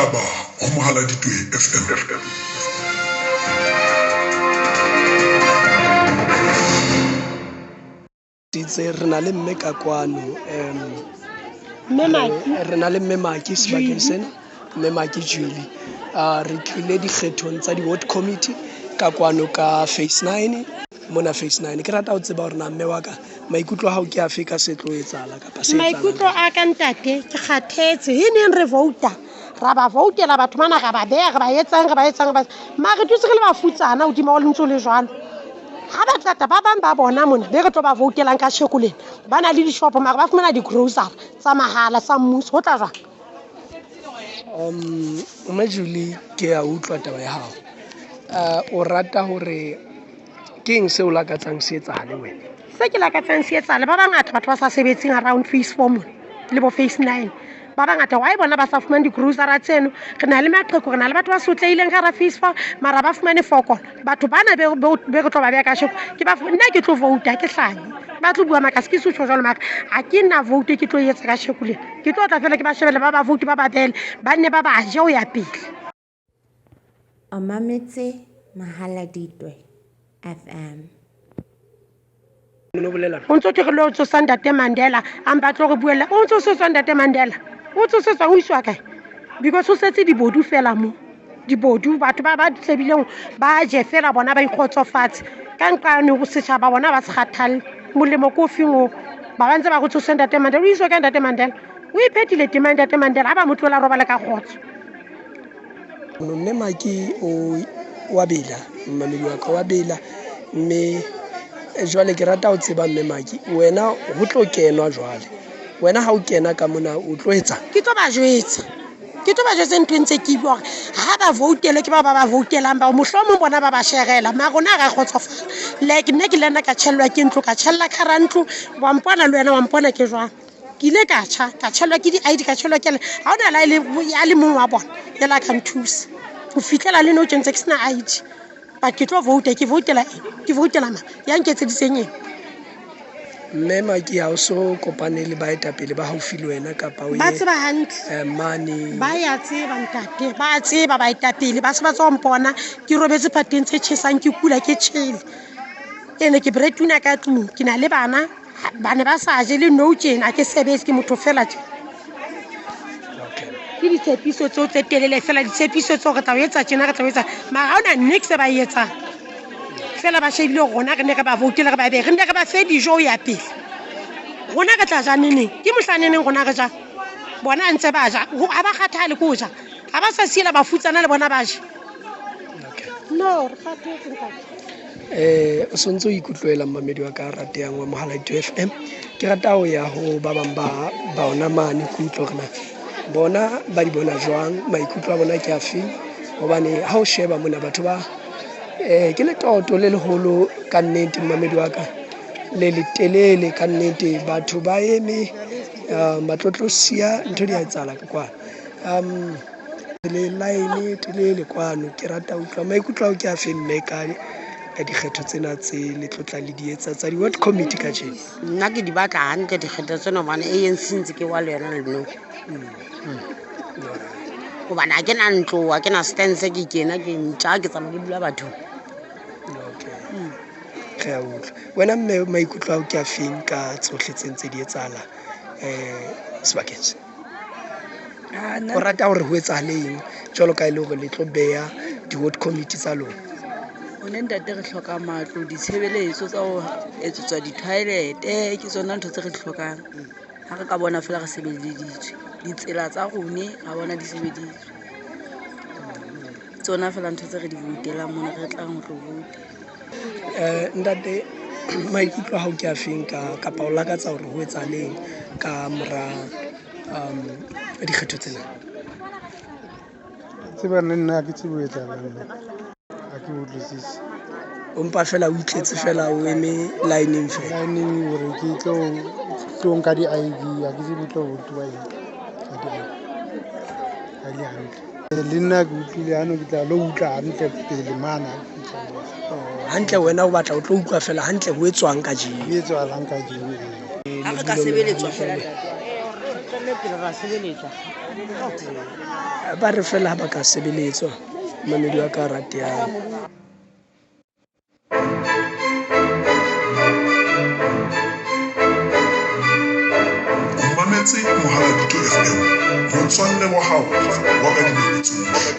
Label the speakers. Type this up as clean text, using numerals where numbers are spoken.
Speaker 1: Ditaba ho Mohaladitwe FM.
Speaker 2: Itse re na le mme ka kwano
Speaker 3: Mme Maki.
Speaker 2: Re na le mme Maki sebakeng sena, mme Maki Julie. Re tlile dikgethong tsa di-ward committee ka kwano ka phase 9, mona phase 9. Ke rata ho tseba hore na mme wa ka maikutlo a hao ke afe ka se tlo etsahala kapa se etsahalang?
Speaker 3: Maikutlo a ka ntate, ke kgathetse. E neng re vouta, ra ba voutela batho bana, ra ba beha, re ba etsang, re ba etsang, re ba mara re dutse re le bafutsana hodima ho le ntse ho le jwalo. Ha ba qeta ba bang ba bona mona be re tlo ba voutelang ka sheko lena, ba na le dishopo mara ba fumana di-grocery tsa mahala tsa mmuso. Ho tla jwang?
Speaker 2: Mme Julie, ke a utlwa taba ya hao. O rata hore ke eng seo o lakatsang se etsahale wena?
Speaker 3: Se ke lakatsang se etsahale, ba bangata batho ba sa sebetseng around phase 4 mona le bo phase 9. Ba bangata why bona ba sa fumane di-grocery tseno? Re na le maqheku, re na le batho ba sotlehileng ka hara phase 4, mara ba fumane fokola. Batho bana be re tlo ba beha ka sheko, ke ba nna ke tlo vouta, ke hlanye. Ba tlo bua maka, se ke se tjho jwalo maka ha ke na vote ke tlo etsa ka sheko lena. Ke tlo tla fela ke ba shebele ba ba vote ba ba beele, ba nne ba ba je ho ya pele.
Speaker 4: O mametse Mahaladitwe FM.
Speaker 3: O ntso thwe re lo tsosa ntate Mandela, a mpa tlo re buella. O ntso setswa ntate Mandela, o ntso setswa o iswa kae? Because o setse dibodu fela mo. Dibodu, batho ba ba tsebileng ba je fela bona ba ikgotsofatse. Ka nqane ho setjhaba bona ba se kgathalle. Molemo ke o feng oo? Ba ba ntse ba re tsose ntate Mandela, o iswa kae ntate Mandela? O iphethile tema ntate Mandela, ha ba mo tlohela a robale ka kgotso.
Speaker 2: Mme Maki o wa bela, mmamedi wa ka wa bela, mme jwale ke rata ho tseba mme Maki, wena ho tlo kenwa jwale. Wena ha o kena ka mona o tlo etsang?
Speaker 3: Ke tlo ba jwetsa. Ke tlo ba jwetsa ntho e ntse ke bua hore ha ba voutele ke bao ba ba voutelang bao, mohlomong bona ba ba sherela, mara rona ha ra kgotsofala. Like nna ke le nna ka tjhellwa ke ntlo, ka tjhella ka hara ntlo, wa mpona le wena wa mpona ke jwang. Ke ile ka tjha, ka tjhellwa ke di-I_D, ka tjhellwa ke eng. Ha hona le ha e le ya le mong wa bona e la ka nthusa. Ho fihlela le nou tje ntse ke sena I_D. But ke tlo vouta, ke voutela eng? Ke voutela mang? Ya nketseditseng eng?
Speaker 2: Mme Maki, ha o so kopane le baetapele ba haufi le wena kapa o
Speaker 3: Ba
Speaker 2: ye,
Speaker 3: tseba hantle.
Speaker 2: mane?
Speaker 3: Ba ya tseba ntate, ba tseba baetapele, ba se ba tswa ho mpona ke robetse phateng tse tjhesang, ke kula ke tjhele. Ene ke breadwinner ka tlung, ke na le bana, ba ne ba sa je le nou tjena, ke sebetse ke motho fela tje. Ke ditshepiso tseo tse telele fela, ditshepiso tseo re tla o etsa tjena, re tla o etsa, mara ha hona niks e ba e etsang. Fela ba shebile hore rona re ne re ba voutele, re ba behe, re ne re ba fe dijo ho ya pele. Rona re tla ja neneng? Ke mohla neneng rona re ja? Bona ntse ba ja, ha ba kgathale ke ho ja. Ha ba sa siela bafutsana le bona ba je. No, re kgathetse ntate.
Speaker 2: O sontso o ikutlwela mmamedi wa ka ratehang wa Mohaladitwe FM. Ke rata ho ya ho ba bang ba bona mane, ke utlwe hore na bona ba di bona jwang, maikutlo a bona ke afeng. Hobane ha o sheba mona batho ba ke letoto le leholo ka nnete mmamedi wa ka, le letelele ka nnete. Batho ba eme ba tlo tlo siya ntho di a etsahala ka kwana. Le line e telele kwano. Ke rata ho utlwa maikutlo ao ke a feng mme ka dikgetho tsena tse le tlo tla le di etsa tsa di-ward committee kajeno.
Speaker 5: Nna ke di batla hantle dikgetho tsena hobane A_N_C ntse ke wa le yona le nou. Hobane ha ke na ntlo, ha ke na stance, ke kena ke ntja, ke tsamaya ke dula bathong.
Speaker 2: Okay. Re a utlwa. Wena mme maikutlo ao ke a feng ka tsohle tse ntse di etsahala sebakeng se? O rata hore ho etsahale eng jwalo ka e le hore le tlo beha di-ward committee tsa lona?
Speaker 6: Rona ntate re hloka matlo, ditshebeletso tsa ho etsetswa di-toilet-e, ke tsona ntho tse re di hlokang. Ha re ka bona fela re sebeleditswe, ditsela tsa rone ra bona di sebeditswe. Tsona fela ntho tse re di voutelang mona re tlang ho tlo vouta.
Speaker 2: Ntate maikutlo a hao ke a feng ka kapa o lakatsa hore ho etsahaleng ka mora dikgetho tsena?
Speaker 7: Tseba le nna ha ke tsebe ho etsahalang, ha ke utlwisise.
Speaker 2: O mpa fela o itletse fela o eme line-eng fela.
Speaker 7: Line-eng hore ke tlo nka di-I_D, ha ke tsebe tlo votuwa eng ka di-I_D. Ha le hantle. Le nna ke utlwile ano ke tla lo utlwa hantle pele mane ha ke fihla moo.
Speaker 2: Hantle wena o batla o tlo utlwa fela hantle ho etswang kajeno.
Speaker 7: Ho etsahalang kajeno, ee.
Speaker 6: Ha re ka sebeletswa fela ntate.
Speaker 5: tswelle pele ra sebeletswa.
Speaker 2: Ba re fela ha ba ka sebeletswa, mamedi wa ka ratehang.
Speaker 1: O mametse Mohaladitwe FM, motswalle wa hao wa ka dinako tsohle.